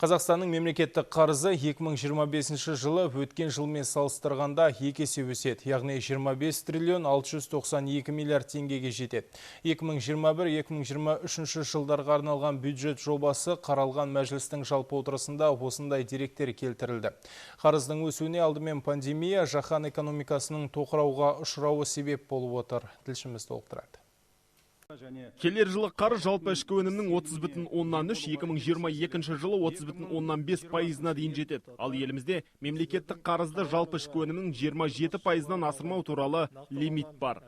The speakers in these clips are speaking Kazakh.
Қазақстанның мемлекеттік қарызы 2025 жылы өткен жылмен салыстырғанда екі есе өседі, яғни 25 триллион 692 миллиард теңгеге жетеді. 2021-2023 жылдарға арналған бюджет жобасы қаралған мәжілістің жалпы отырысында осындай деректер келтірілді. Қарыздың өсуіне алдымен пандемия, жаһан экономикасының тоқырауға ұшырауы себеп болып отыр. Тілшіміз толықтырады. Келер жылы қарыз жалпы ішкі өнімнің 30,3, 2022 жылы 30,5%-ына дейін жетеді. Ал елімізде мемлекеттік қарызды жалпы ішкі өнімнің 27%-ынан асырмау туралы лимит бар.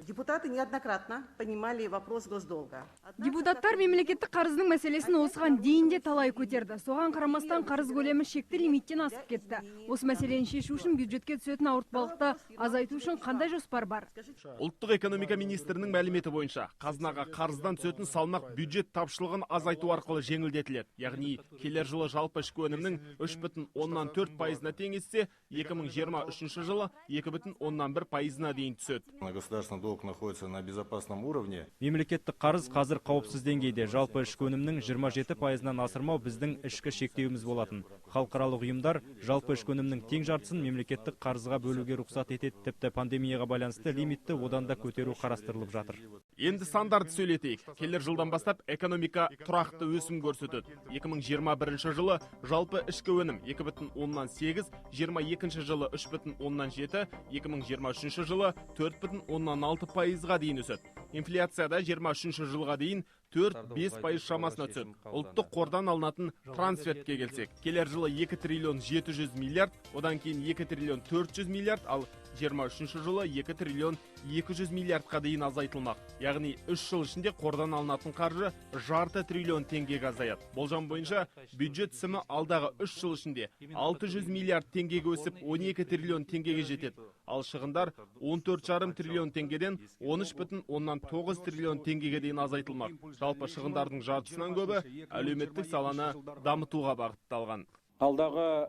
Депутаты неоднократно поднимали вопрос госдолга. Депутаттар мемлекеттік қарыздың мәселесін осыған дейін де талай көтерді. Соған қарамастан, қарыз көлемі шекті лимиттен асып кетті. Осы мәселені шешу үшін, бюджетке түсетін ауыртпалықты азайту үшін қандай жоспар бар? Ұлттық экономика министрінің мәліметі бойынша, қазынаға қарыздан түсетін салмақ бюджет тапшылығын азайту арқылы жеңілдетіледі. Яғни келер жылы жалпы ішкі өнімнің 3,4%-ына теңессе, 2023 жылы 2,1%-ына дейін түседі. Государственный долг находится на безопасном уровне. Мемлекеттік қарыз қазір қауіпсіз деңгейде. Жалпы ішкі өнімнің 27%-ынан асырмау біздің ішкі шектеуіміз болатын. Халықаралық ұйымдар жалпы ішкі өнімнің тең жартысын мемлекеттік қарызға бөлуге рұқсат етеді. Тіпті пандемияға байланысты лимитті одан да көтеру қарастырылып жатыр. Енді сандарды сөйлетейік. Келер жылдан бастап экономика тұрақты өсім көрсетеді. 2021 жылы жалпы ішкі өнім 2,8, 22 жылы 3,7, 2023 жылы 4,6%-ға дейін өседі. Инфляция да 23 жылға дейін 4-5% шамасына түседі. Ұлттық қордан алынатын трансфертке келсек, келер жылы 2 триллион 700 миллиард, одан кейін 2 триллион 400 миллиард, ал 23 жылы 2 триллион 200 миллиардқа дейін азайтылмақ. Яғни 3 жыл ішінде қордан алынатын қаржы жарты триллион теңгеге азаяды. Болжам бойынша, бюджет түсімі алдағы 3 жыл ішінде 600 миллиард теңгеге өсіп, 12 триллион теңгеге жетеді. Ал шығындар 14,5 триллион теңгеден 13,9 триллион теңгеге дейін азайтылмақ. Жалпы шығындардың жартысынан көбі әлеуметтік саланы дамытуға бағытталған. Алдағы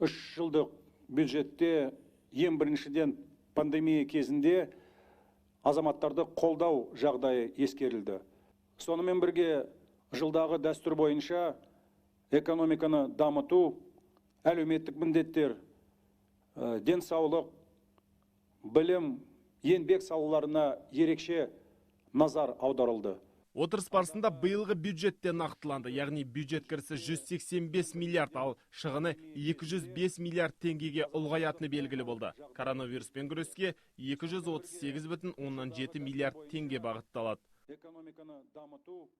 3 жылдық бюджетте ең біріншіден пандемия кезінде азаматтарды қолдау жағдайы ескерілді. Сонымен бірге жылдағы дәстүр бойынша экономиканы дамыту, әлеуметтік міндеттер, денсаулық, білім, еңбек салаларына ерекше назар аударылды. Отырыс барысында биылғы бюджет те нақтыланды, яғни бюджет кірісі 185 миллиард, ал шығыны 205 миллиард теңгеге ұлғаятыны белгілі болды. Коронавируспен күреске 238,7 миллиард теңге бағытталады. Экономиканы дамыту.